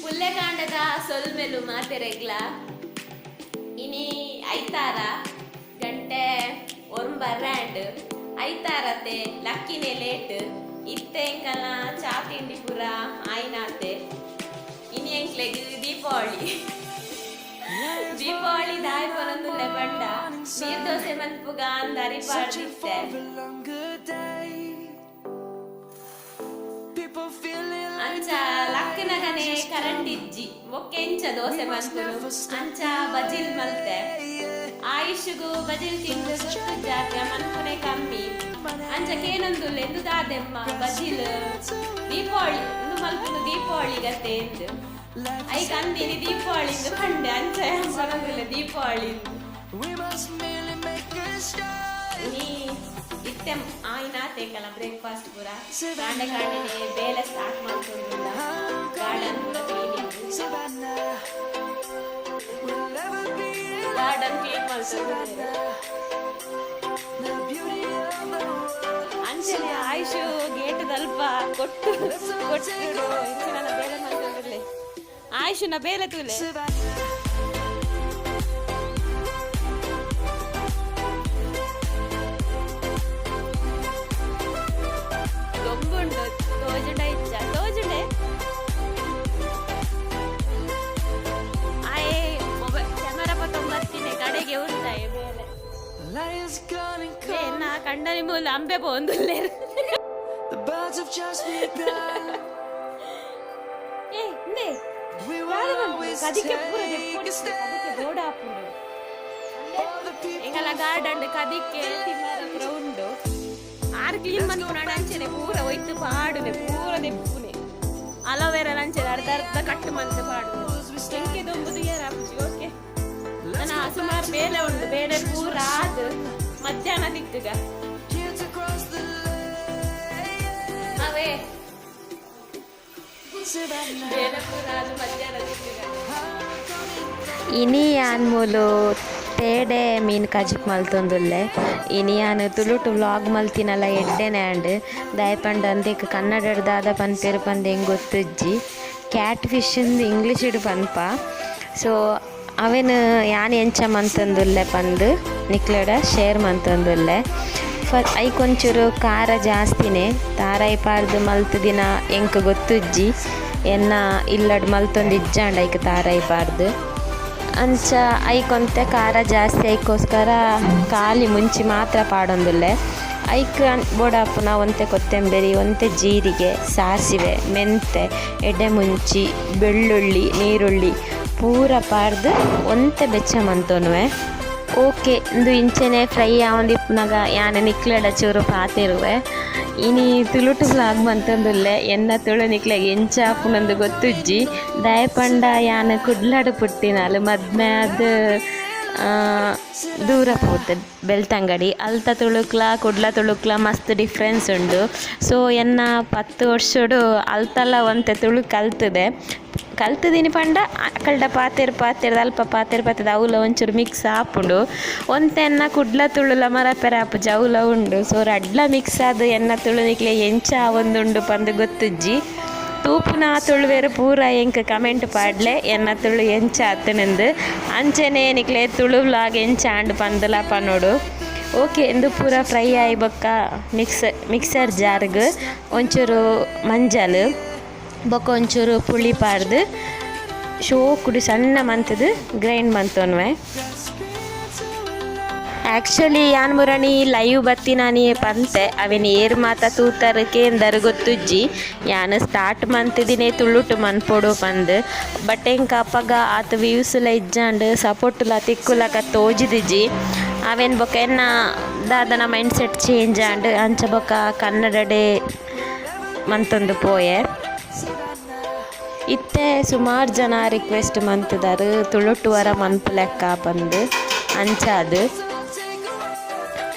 ಪುಲ್ಲೆಕಾಂಡದ ಸೊಲ್ಮೆಲು ಮಾತೆರೆಗ್ಲ. ಇನಿ ಐತಾರ, ಗಂಟೆ 9 ರ್ಯಾಂಡ್. ಐತಾರತೆ, ಲಕ್ಕಿನೆ ಲೇಟ್. ಇತ್ತೆ ಎಂಕಲ್ನ ಚಾ ತಿಂಡಿ ಪೂರ ಆಯ್ನಾತೆ. ಇನಿ ಎಂಕ್ಲೆಗ್ ದೀಪಾವಳಿ. ದೀಪಾವಳಿ ದಾಯಿ ಪನೊಂದುಲ್ಲೆ ಪಂಡ, ನೀರ್ ದೋಸೆ ಮನ್ಪುಗ ಅಂದ್ ಅರಿ Searching ಪಾಡ್ದಿತ್ತೆ. For a longer day. People feeling like ಅಂಚ ಲಕ್ಕನಗನೆ ಕರೆಂಟ್ ಇಜ್ಜಿ. ಬೊಕ್ಕ ಎಂಚ ದೋಸೆ ಮನ್ಪುನು? ಅಂಚ ಬಜಿಲ್ ಮಲ್ತೆ. ಆಯುಷಿಗೂ ಬಜಿಲ್ ತಿಂದು ಗೊತ್ತು ಜಾತ್ರೆ ಮನ್ಪುನೆ ಕಮ್ಮಿ. ಅಂಚ ಕೇನೊಂದುಲ್ಲೆ, ಎಂದು ದಾದೆಮ್ಮ ಬಜಿಲ್ ದೀಪಾವಳಿ ಇಂದು ಮಲ್ಪುನು ದೀಪಾವಳಿ ಗತೆ ಎಂದು. ಐಕ್ ಅಂದಿನಿ ದೀಪಾವಳಿ ಇಂದು ಪಂಡೆ. ಅಂಚ ಪನೊಂದುಲ್ಲೆ ದೀಪಾವಳಿ ಇಂದು. We must merely make a start. ನೀ ಇತ್ತೆ ಆಯ್ನಾತೆ ಕಲ ಬ್ರೇಕ್ಫಾಸ್ಟ್ ಪೂರ. ಕಾಂಡೆ ಕಾಂಡೆನೆ ಬೇಲೆ ಸ್ಟಾರ್ಟ್ ಮಾಡ್ಕೊಂಡಿಲ್ಲ, ಗಾರ್ಡನ್ ಪೂರ cleaning. Savannah, we'll never be alone. Garden clean ಮಾಡ್ಕೊಂಡು The beauty of the world. ಅಂಚನೆ ಆಯುಷು ಗೇಟ್ ದಲ್ಪ ಕೊಟ್ಟು ಕೊಟ್ಟು ಇಂಚಿನ ಬೇಲೆ ಮಾಡ್ಕೊಂಡಿರ್ಲೆ. ಆಯುಷುನ ಬೇಲೆ ತೂಲೆ. Savannah. ದೊಂಬುಂಡು, ತೋಜುಂಡ ಇಚ್ಚ ತೋಜುಂಡೆ. ಆಯೆ ಮೊಬೈಲ್ ಕ್ಯಾಮರಾ ಪತ್ತೊಂಬತ್ತಿನ ಕಡೆಗೆ ಉಂಟಾಯೆ ಬೇಲೆ. Lions gone and come. ನಾ ಕಂಡನಿ ಮೂಲ ಅಂಬೆ ಪೋಂದುಲ್ಲೇರು. The birds have just begun. ಏ ಇಂದೆ. We will always ಕದಿಕೆ ಪೂರ take a stand. ಕದಿಕೆ ಬೋಡ ಆಪುಂಡು. For the people. ಎಂಗಲ ಗಾರ್ಡನ್ ಕದಿಕೆ ತಿಮ್ಮರ ಪೂರ ಉಂಡು. ಆರ್ ಕ್ಲೀನ್ ಮನ್ಪುನ ಅಂಚನೆ ಪೂರ ಒಯ್ತು ಪಾಡುನೆ, ಪೂರ ದೆಪ್ಪುನೆ. ಅಲೋವೆರಾ ಅಂಚನೆ ಅರ್ಧ ಅರ್ಧ ಕಟ್ಟು ಮಂತ್ ಪಾಡುನೆ. ಎಂಕೆ ದೊಂಬುದು ಏರಾಪುಜಿ. ಓಕೆ, ನನ್ನ ಸುಮಾರು ಬೇಲೆ ಉಂಡು. ಬೇಲೆ ಪೂರ ಆದ್ ಮಧ್ಯಾಹ್ನ ದಿಕ್ಕುಗ. Kids across the ಅವೇ. Savannah. ಬೇಲೆ ಪೂರ ಆದ್ ಮಧ್ಯಾಹ್ನ ದಿಕ್ಕುಗ. ಇನಿ ಯಾನ್ ಮೂಲು ತೇಡೆ ಮೀನು ಕಜಿಪ್ ಮಲ್ತೊಂದುಲ್ಲೆ. ಇನಿ ಯಾನ್ ತುಳುಟು ವ್ಲಾಗ್ ಮಲ್ತಿನಲ ಎಡ್ಡೆನೆ ಆಂಡ್. ದಾಯೆ ಪಂಡ ಅಂದೆಕ್ ಕನ್ನಡಡ್ ದಾದ ಪನ್ಪೆರ್ ಪಂದ್ ಎಂಕ್ ಗೊತ್ತುಜ್ಜಿ. ಕ್ಯಾಟ್ ಫಿಶ್ ಇಂದ್ ಇಂಗ್ಲೀಷ್ಡ್ ಪನ್ಪ. ಸೊ ಅವೆನ್ ಯಾನ್ ಎಂಚ ಮಂತೊಂದುಲ್ಲೆ ಪಂದ್ ನಿಕ್ಲೆಡ ಶೇರ್ ಮಂತೊಂದುಲ್ಲೆ. ಐಕ್ ಒಂಚೂರು ಖಾರ ಜಾಸ್ತಿನೇ. ತಾರಾಯಿ ಪಾಡ್ದ್ ಮಲ್ತುದಿನ ಎಂಕ್ ಗೊತ್ತುಜ್ಜಿ. ಎನ್ನ ಇಲ್ಲಡ್ ಮಲ್ತೊಂದು ಇಜ್ಜಾಂಡ್ ಐಕ್ ತಾರಾಯಿ ಪಾಡ್ದ್. ಅಂಚ ಐಕೊಂತೆ ಖಾರ ಜಾಸ್ತಿ, ಐಕೋಸ್ಕರ ಖಾಲಿ ಮುಂಚಿ ಮಾತ್ರ ಪಾಡೊಂದುಲ್ಲೆ. ಐಕ್ ಬೋಡಾಪುನ ಒಂತೆ ಕೊತ್ತಂಬರಿ, ಒಂತೆ ಜೀರಿಗೆ, ಸಾಸಿವೆ, ಮೆಂತೆ, ಎಡೆ ಮುಂಚಿ, ಬೆಳ್ಳುಳ್ಳಿ, ನೀರುಳ್ಳಿ ಪೂರ ಪಾಡ್ದ್ ಒಂತೆ ಬೆಚ್ಚ ಮಂತೊನುವೆ. ಓಕೆ, ಇಂದು ಇಂಚೆನೆ ಫ್ರೈ ಆವೊಂದಿಪ್ಪುನಗ ಯಾನ್ ನಿಕ್ಲೆಡ ಚೂರು ಪಾತೆರುವೆ. ಇನಿ ತುಳುಟು ವ್ಲಾಗ್ ಮಂತೊಂದುಲ್ಲೆ. ಎನ್ನ ತುಳು ನಿಕ್ಲೆಗ್ ಎಂಚ ಆಪುನಂದು ಗೊತ್ತುಜ್ಜಿ. ದಾಯೆ ಪಂಡ ಯಾನ್ ಕುಡ್ಲಡ್ ಪುಟ್ಟಿನಾಲ್. ಮದ್ಮೆ ಆದ್ ದೂರ ಪೋತೆ, ಬೆಳ್ತಂಗಡಿ. ಅಲ್ತ ತುಳುಕ್ಲ ಕುಡ್ಲ ತುಳುಕ್ಲ ಮಸ್ತ್ ಡಿಫ್ರೆನ್ಸ್ ಉಂಡು. ಸೊ ಎನ್ನ 10 ವರ್ಷಡು ಅಲ್ತಲ ಒಂತೆ ತುಳು ಕಲ್ತುದೆ. ಕಲ್ತುದಿನಿ ಪಂಡ ಅಕಲ್ಡ ಪಾತೆರ್ ಪಾತೆರ್ದ್, ಅಲ್ಪ ಪಾತೆರ್ ಪಾತೆರ್ದ್ ಅವುಲ ಒಂಚೂರು ಮಿಕ್ಸ್ ಆಪುಂಡು. ಒಂತೆ ಎನ್ನ ಕುಡ್ಲ ತುಳುಲ ಮರಪೆರೆ ಆಪುಜಿ, ಅವುಲ ಉಂಡು. ಸೊ ರಡ್ಲ ಮಿಕ್ಸ್ ಆದ್ ಎನ್ನ ತುಳು ನಿಕ್ಲೆ ಎಂಚ ಆವೊಂದುಂಡು ಪಂದ್ ಗೊತ್ತುಜ್ಜಿ. ತೂಪುನ ತುಳುವೆರ್ ಪೂರ ಎಂಕ್ ಕಮೆಂಟ್ ಪಾಡ್ಲೆ, ಎನ್ನ ತುಳು ಎಂಚ ಆತುಂಡು, ಅಂಚನೆ ನಿಕ್ಲೆ ತುಳು ವ್ಲಾಗ್ ಎಂಚ ಆಂಡ್ ಪಂದಲ ಪನೊಡು. ಓಕೆ, ಇಂದು ಪೂರ ಫ್ರೈ ಆಯಿ ಬೊಕ್ಕ ಮಿಕ್ಸರ್ ಜಾರ್ಗ್ ಒಂಚೂರು ಮಂಜಲ್ ಬೊಕ್ಕ ಒಂಚೂರು ಪುಳಿ ಪಾಡ್ದು ಶೋಕುಡು ಸಣ್ಣ ಮಂತುದು ಗ್ರೈಂಡ್ ಮಂತೊನುವೆ. ಆ್ಯಕ್ಚುಲಿ ಯಾನ್ ಮುರಣಿ ಲೈವ್ ಬತ್ತಿನಾನಿ ಪಂತೆ. ಅವೆನ್ ಏರ್ ಮಾತ ತೂತರ್ ಕೇಂದರ್ ಗೊತ್ತುಜ್ಜಿ. ಯಾನ್ ಸ್ಟಾರ್ಟ್ ಮಂತಿದಿನಿ ತುಳುಟು ಮನ್ಪೊಡು ಪಂದ್. ಬಟ್ ಎಂಕ್ ಅಪಗ ಆತ್ ವ್ಯೂಸ್ ಲ ಇಜ್ಜಾಂಡ್, ಸಪೋರ್ಟ್ ಲ ತಿಕ್ಕುಲಕ ತೋಜಿದಿಜಿ. ಅವೆನ್ ಬೊಕ ಎನ್ನ ದಾದನ ಮೈಂಡ್ ಸೆಟ್ ಚೇಂಜ್ ಆಂಡ್. ಅಂಚ ಬೊಕ ಕನ್ನಡಡೆ ಮಂತೊಂದು ಪೋಯೆ. ಇತ್ತೆ ಸುಮಾರು ಜನ ರಿಕ್ವೆಸ್ಟ್ ಮಂತುದಾರ್, ತುಳುಟು ವರ ಮನ್ಪುಲೆಕ್ಕ ಪಂದ್. ಅಂಚಾದ್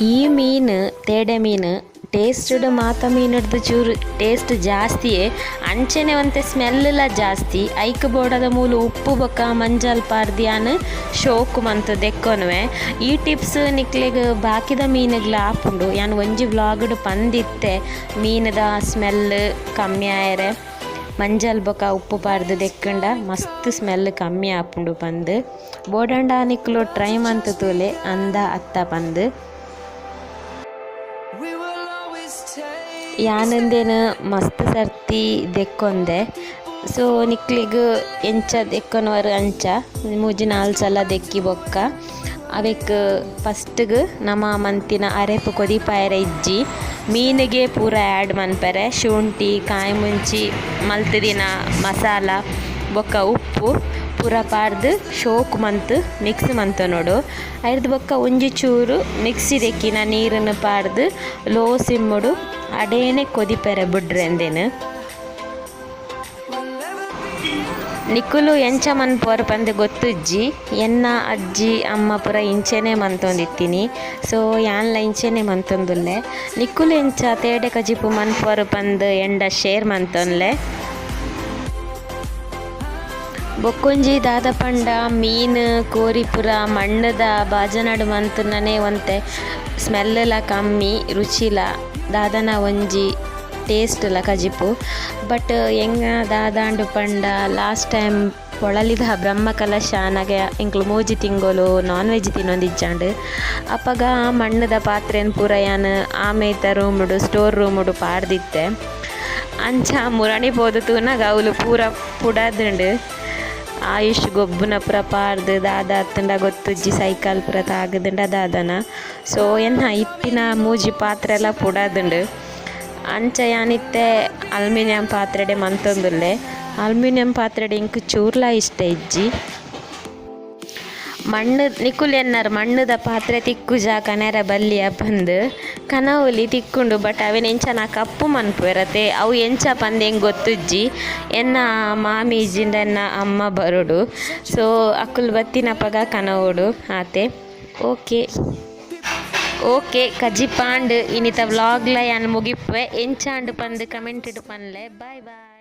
ಈ ಮೀನು, ತೇಡೆ ಮೀನು ಟೇಸ್ಟ್ಡ್ ಮಾತ ಮೀನುಡ್ದು ಚೂರು ಟೇಸ್ಟ್ ಜಾಸ್ತಿಯೇ. ಅಂಚನೆ ಒಂತೆ ಸ್ಮೆಲ್ ಜಾಸ್ತಿ. ಐಕ್ ಬೋಡದ ಮೂಲು ಉಪ್ಪು ಬೊಕ್ಕ ಮಂಜಲ್ ಪಾಡ್ದ್ ಯಾನ್ ಶೋಕು ಮಂತ್ ದೆಕ್ಕೊನುವೆ. ಈ ಟಿಪ್ಸ್ ನಿಕ್ಲೆಗ್ ಬಾಕಿದ ಮೀನುಗ್ಲ ಆಪುಂಡು. ಯಾನ್ ಒಂಜಿ ವ್ಲಾಗ್ಡ್ ಪಂದಿತ್ತೆ, ಮೀನುದ ಸ್ಮೆಲ್ ಕಮ್ಮಿ ಆಯೆರೆ. ಮಂಜಲ್ ಬೊಕ ಉಪ್ಪು ಪಾಡ್ದ್ ದೆಕ್ಕುಂಡ ಮಸ್ತ್ ಸ್ಮೆಲ್ ಕಮ್ಮಿ ಆಪುಂಡು ಪಂದ್. ಬೋಡಂಡ ನಿಕುಲು ಟ್ರೈ ಮಂತ್ ತೂಲೆ ಅಂದ ಅತ್ತ ಪಂದ್. We will always take ಯಾನ್ ಮಸ್ತ್ ಸರ್ತಿ ದೆಕ್ಕೊಂದೆ. ಸೊ ನಿಕ್ಲೆಗ್ ಎಂಚ ದೆಕ್ಕೊನವರು ಅಂಚ ಮೂಜಿ ನಾಲ್ ಸಲ ದೆಕ್ಕಿ ಬೊಕ್ಕ ಅವೆಕ್ ಫಸ್ಟ್ಗ್ ನಮ ಮಂತಿನ ಅರೆಪು ಕೊದಿಪಾಯೆರೆ ಇಜ್ಜಿ. ಮೀನಿಗೆ ಪೂರ ಆ್ಯಡ್ ಮನ್ಪೆರೆ ಶುಂಠಿ, ಕಾಯಿ ಮುಂಚಿ ಮಲ್ತುದಿನ ಮಸಾಲ ಬೊಕ್ಕ ಉಪ್ಪು ಪೂರ ಪಾಡ್ದ್ ಶೋಕ್ ಮಂತ್ ಮಿಕ್ಸ್ ಮಂತೊನೊಡು. ಐರ್ದ್ ಬೊಕ್ಕ ಒಂಜಿ ಚೂರು ಮಿಕ್ಸಿ ದೆಕ್ಕಿನ ನೀರನ್ನು ಪಾಡ್ದ್ ಲೋ ಸಿಮ್ಮುಡು ಅಡೇನೆ ಕೊದಿಪೆರೆ ಬುಡ್ರೆಂದೆನ್. ನಿಕುಲು ಎಂಚ ಮನ್ಪುವರ್ ಪಂದ್ ಗೊತ್ತುಜ್ಜಿ. ಎನ್ನ ಅಜ್ಜಿ ಅಮ್ಮ ಪೂರ ಇಂಚೆನೆ ಮಂತೊಂದಿತ್ತಿನಿ. ಸೊ ಯಾನ್ಲ ಇಂಚೆನೆ ಮಂತೊಂದುಲ್ಲೆ. ನಿಕುಲು ಎಂಚ ತೇಡೆ ಕಜಿಪು ಮನ್ಪುವರ್ ಪಂದ್ ಎಂಡ ಶೇರ್ ಮಂತೊನ್ಲೆ. ಬೊಕ್ಕೊಂಜಿ ದಾದ ಪಂಡ ಮೀನ್ ಕೋರಿ ಪೂರ ಮಣ್ಣುದ ಬಾಜನಡ್ ಮಂತುನನೆ ಒಂತೆ ಸ್ಮೆಲ್ ಲ ಕಮ್ಮಿ, ರುಚಿಲ ದಾದನ ಒಂಜಿ ಟೇಸ್ಟ್ ಲ ಕಜಿಪು. ಬಟ್ ಎಂಗ ದಾದಾಂಡು ಪಂಡ ಲಾಸ್ಟ್ ಟೈಮ್ ಪೊಳಲಿದ ಬ್ರಹ್ಮ ಕಲಶ ಆನಗ ಎಂಕ್ಲು ಮೂಜಿ ತಿಂಗೊಲು ನಾನ್ ವೆಜ್ ತಿನ್ನೊಂದಿಜ್ಜಾಂಡ್. ಅಪಗ ಮಣ್ಣುದ ಪಾತ್ರೆನ್ ಪೂರ ಯಾನ್ ಆಮೇತ ರೂಮುಡು ಸ್ಟೋರ್ ರೂಮುಡು ಪಾಡ್ದಿತ್ತೆ. ಅಂಚ ಮುರಣಿ ಪೋದು ತೂನಗ ಅವುಲು ಪೂರ ಪುಡಾದ್ಂಡ್. ಆಯುಷ್ ಗೊಬ್ಬುನ ಪೂರ ಪಾಡ್ದ್ ದಾದ ಅತ್ತುಂಡ ಗೊತ್ತುಜ್ಜಿ, ಸೈಕಲ್ ಪೂರ ತಾಗುದುಂಡ ದಾದನ. ಸೊ ಎನ್ನ ಇತ್ತಿನ ಮೂಜಿ ಪಾತ್ರೆಲ ಪುಡಾದ್ಂಡ್. ಅಂಚ ಯಾನಿತ್ತೆ ಅಲ್ಯೂಮಿನಿಯಂ ಪಾತ್ರೆಡೆ ಮಂತೊಂದುಲ್ಲೆ. ಅಲ್ಯೂಮಿನಿಯಂ ಪಾತ್ರೆಡೆ ಎಂಕ್ ಚೂರ್ಲ ಇಷ್ಟ ಇಜ್ಜಿ. ಮಣ್ಣು ನಿಕುಲು ಎನ್ನರ್ ಮಣ್ಣುದ ಪಾತ್ರೆ ತಿಕ್ಕುಜ ಕನೆರೆ ಬಲ್ಲಿಯ ಪಂದ್. ಕನವೊಲಿ ತಿಕ್ಕುಂಡು ಬಟ್ ಅವೆನ್ ಎಂಚನ ಕಪ್ಪು ಮನ್ಪುವೆರತೆ ಅವು ಎಂಚ ಪಂದ್ ಎಂಕ್ ಗೊತ್ತುಜ್ಜಿ. ಎನ್ನ ಮಾಮಿ ಇಜ್ಜಿಂಡ ಎನ್ನ ಅಮ್ಮ ಬರೊಡು. ಸೊ ಅಕುಲು ಬತ್ತಿನಪಗ ಕನವೊಡು ಆತೆ. ಓಕೆ ಓಕೆ ಕಜಿಪಾಂಡ್ ಇನಿತ ವ್ಲಾಗ್ಲ ಯಾನ್ ಮುಗಿಪುವೆ. ಎಂಚಾಂಡ್ ಪಂದ್ ಕಮೆಂಟ್ ಡ್ ಪನ್ಲೆ. Boy boy.